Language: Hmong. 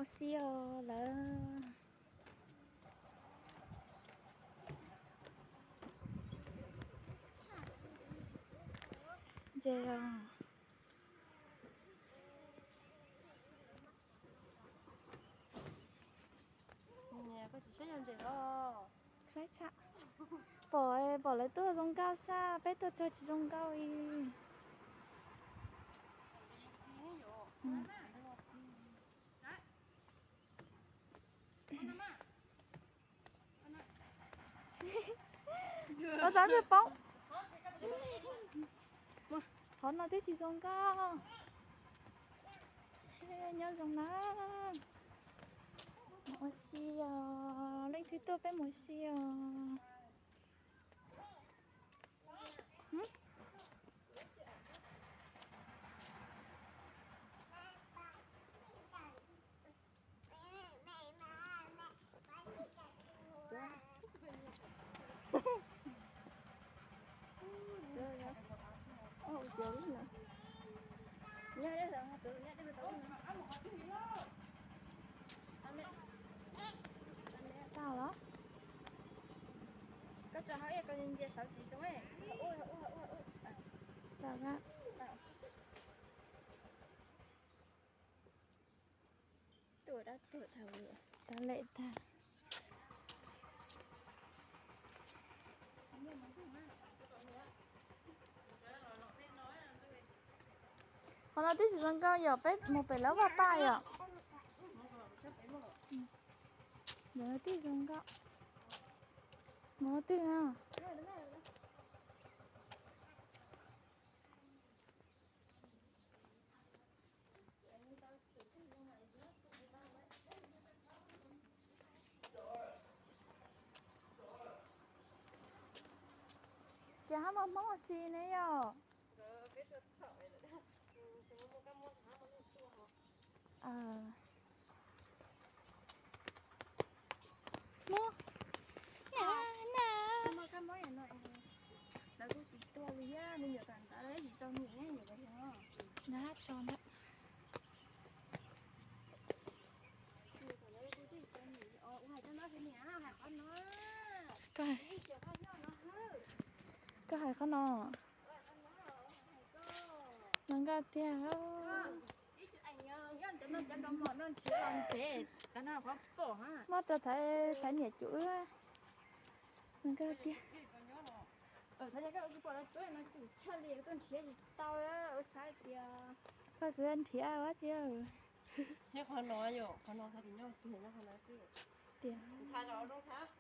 Xi os lawm. Ntses os. Saib tshaj. Pom, pom lawv tuaj zoo nkauj saj, peb tuaj txog tsis zoo nkauj li. Ov, txav ntawd poob. Qhov no twb tsis zoo nkauj. Nyob zoo na. Mus ua si os, leej twg tuaj peb mus ua si os. Tau los? Koj tso hauv ib ko ntsia saud tsis zoo. Tau. Tuaj dab tuaj dhau. Tau lem tag. Qhov no twb tsis zoo nkauj yom, peb mus pem lawv vaj paj yom. Ntawd twb zoo nkauj. Mus twg no? Ces hab muaj Hmoob ua si ne yom? Muaj. Lawv kuj tsis tuaj li thiab, me nyuam kam ntawd tsis txom nyem na. Nab tso ntawd. Koj hais qhov no. Zoo nkauj tiag. Muab rau Thaiv, Thaiv niam cum wb. Zoo nkauj tiag. Koj kwv nrhiav ua tsi? Qhov no yom, qhov no xav tias nyob kiag nyob qhov no xwb. Tias ntxhais los zoo ntxhais.